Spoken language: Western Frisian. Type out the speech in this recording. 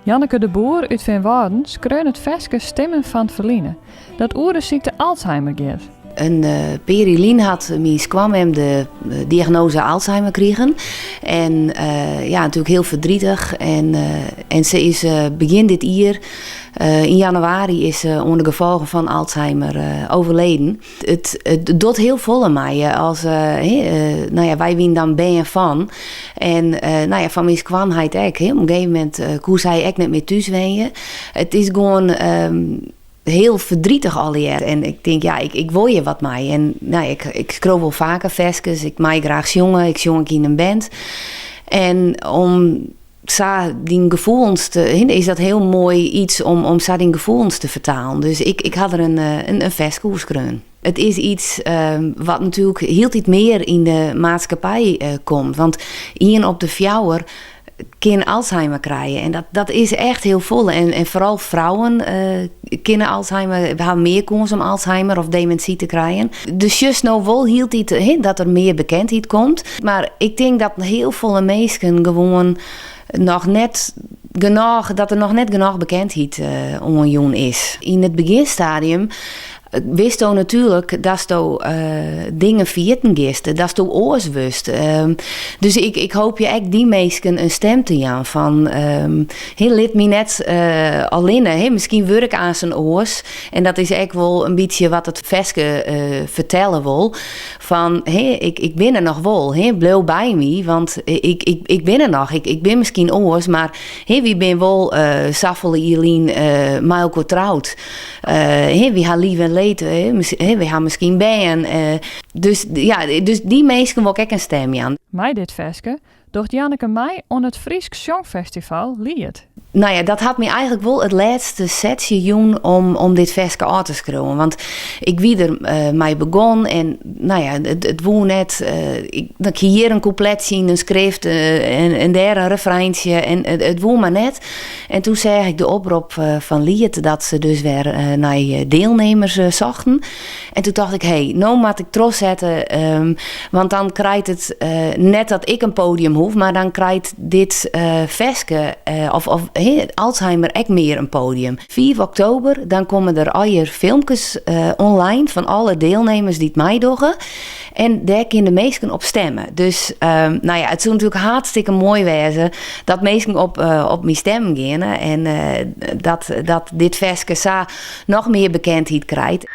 Janneke de Boer út Feanwâlden skreaun it ferske Stimmen fan 't Ferline, dat oer de sykte Alzheimer giet. In pear jier lyn hat myn skoanmem de diagnoaze Alzheimer krigen. En ja, natuerlik hiel ferdrietich. En se is begjin dit jier, yn januari, is se oan de gefolgen fan Alzheimer overleden. It docht hiel folle mei je as, no ja, wy wienen dan bern fan. En no ja, fan myn skoanheit ek. Op in gegeven momint koe sy ek net mear thús wenje. It is gewoan hiel ferdrietich allegear. En ik tink, ja, ik wol hjir wat mei. En no ja, ik skriuw wol faker ferskes. Ik mei graach sjonge. Ik sjong ek yn in band. En om sa dyn gefoelens te, is dat hiel moai iets om sa dyn gefoelens te fertalen. Dus ik ha der in ferske oer skreaun. It is iets wat natuerlik hieltyd mear yn de maatskippij komt. Want ien op de fjouwer kin Alzheimer krije. En dat is echt hiel folle. En foaral frouwen kinne Alzheimer, ha mear kâns om Alzheimer of demintsy te krijen. Dus sjochst no wol hieltyd dat der mear bekendheid komt. Mar ik tink dat hiel folle minsken gewoan noch net genôch, dat der noch net genôch bekendheid oan jûn is. Yn it begjinstadium Witsto natuerlik datsto dingen ferjitten giest, datsto oars wurdst. Dus ik hoopje ek dy minsken in stim te jaan fan hè, lit my net allinne. Hè, miskien wurd ik aansen oars. En dat is ek wol in bytsje wat it ferske fertelle wol. Fan hè, ik bin der noch wol, hè, bliuw by my, want ik bin der noch. Ik bin miskien oars, mar hè, wy binne wol safolle jier lyn mei elkoar troud. Hè, wy ha lief en leed, hè, wy ha miskien bern. Dus ja, dus dy minsken wol ik ek in stim jaan. Mei dit ferske docht Janneke mei oan it Frysk Sjongfestival Liet. No ja, dat hat my eigenlik wol it lêste setsje jûn om dit ferske ôf te skriuwen. Want ik wie der mei begûn en no ja, it woe net. Ik hie hjir in kûpletsje yn in skrift en dêr in refreintsje en it woe mar net. En toen seach ik de oprop fan Liet dat se dus wer nei deelnemers sochten. En toen tocht ik, hé, no moat ik trochsette, want dan krijt it net dat ik in podium hoech, mar dan krijt dit ferske of Alzheimer ek mear in podium. Fiif oktober, dan komme der allegear filmkes online fan alle deelnemers dy't meidogge. En dêr kinne de minsken op stemme. Dus no ja, it soe natuerlik hartstikke moai wêze dat minsken op my stemmen geane en dat dit ferske sa noch mear bekendheid krijt.